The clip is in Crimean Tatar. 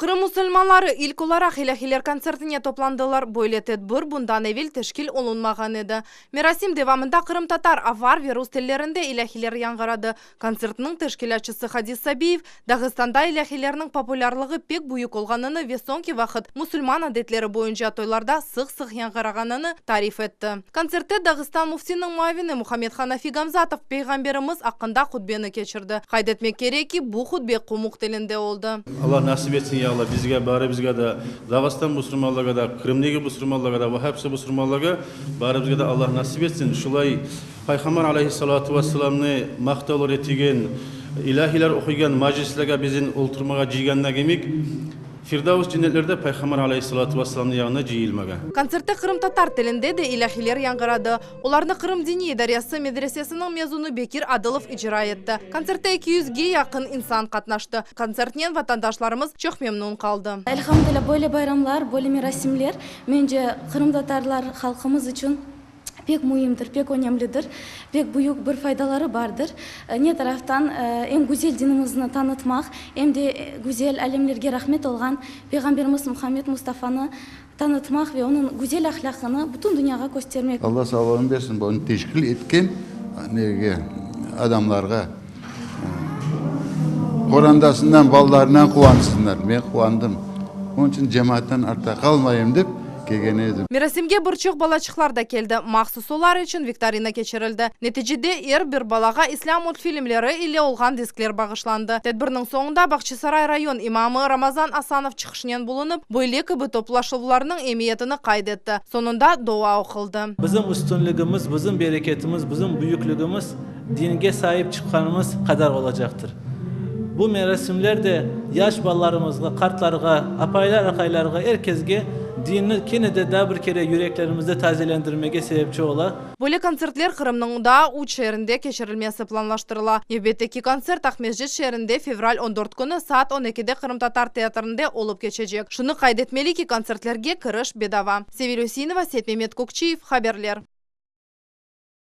Qırım musulmanları ilk olaraq ilâhiler kontsertine toplandılar. Böyle tedbir bundan evel teşkil olunmağan edi. Merasim devamında qırımtatar, avar ve rus tillerinde ilâhiler yañğıradı. Kontsertniñ teşkilâtçısı Hadis Sabiyev, Dağıstanda ilâhilerniñ populârlığı pek büyük olğanını ve soñki vaqıt musulman adetleri boyunca toylarda sıq-sıq yañğırağanını tarif etti. Kontsertte Dağıstan müftiniñ muavini Muhammed Hanafi Gamzatov Peyğamberimiz aqqında hutbeni keçirdi. Qayd etmek kerek ki, bu hutbe qumıq tilinde oldı. Allah nasip etsin, ya Alla, bizge, barımızğa da, Dağıstan musulmanlarğa da, Qırımdaki musulmanlarğa da, ve hepsi musulmanlarğa, barımızğa da Allah nasip etsin, şulay Payğambar aleyhissalâtu vesselâmnı maqtavlar etigen, ilâhiyler oquyğan majlislerge bizim olturmağa cıyğanına demek, Firdavs cennetlerde Payğambar aleyhissalâtu vesselâmnıñ yanına cıyılmağa. Kontsertte qırımtatar tilinde de ilâhiyler yañğıradı. Olarnı Qırım diniy idaresi medresesiniñ mezunı Bekir Adılov icra etti. Kontsertte eki yüzge yaqın insan qatnaştı. Kontsertnen vatandaşlarımız çoq memnun qaldı. Elhamdülilâ, böyle bayramlar, böyle merasimler, mence, qırımtatarlar halqımız içün pek müimdir, pek önemlidir, pek büyük bir faydaları bardır. Ne taraftan, em güzel dinimizni tanıtmaq, em de güzel alemlerge rahmet olğan Peyğamberimiz Muhammed Mustafanı tanıtmaq ve onıñ güzel ahlâqını bütün dünyağa köstermek. Alla sağlığını bersin bunı teşkil etken nege adamlarğa. Qorandasından, balalarından quvansınlar. Men quvandım. Onıñ içün cemaattan artta qalmayım dep kelgen edim. Merasimge bir çoq balaçıqlar da keldi. Mahsus olar içün viktorina keçirildi. Neticede er bir balağa islâm multfilmleri ile olğan diskler bağışlandı. Tedbirniñ soñunda Bağçasaray rayon imamı Ramazan Asanov çıqışnen bulunıp, böyle kibi toplaşuvlarnıñ emiyetini qayd etti. Soñunda dua oquldı. Bizim üstünligimiz, bizim bereketimiz, bizim büyükligimiz dinge saip çıqqanımız qadar olacaqtır. Bu merasimler de yaş balalarımızğa, qartlarğa, apaylar, aqaylarğa, er kesge dinni kene de daa bir kere yüreklerimizde tazelendirmege sebepçi ola. Böyle kontsertler Qırımnıñ daa üç şeerinde keçirilmesi planlaştırıla. Nevbetteki kontsert Aqmescit şeerinde fevral on dört künü saat on ekide Qırımtatar teatrinde olıp keçecek. Şunı qayd etmeli ki, kontsertlerge kiriş bedava. Sevil Üseinova, Seytmemet Kökçiyev, haberler.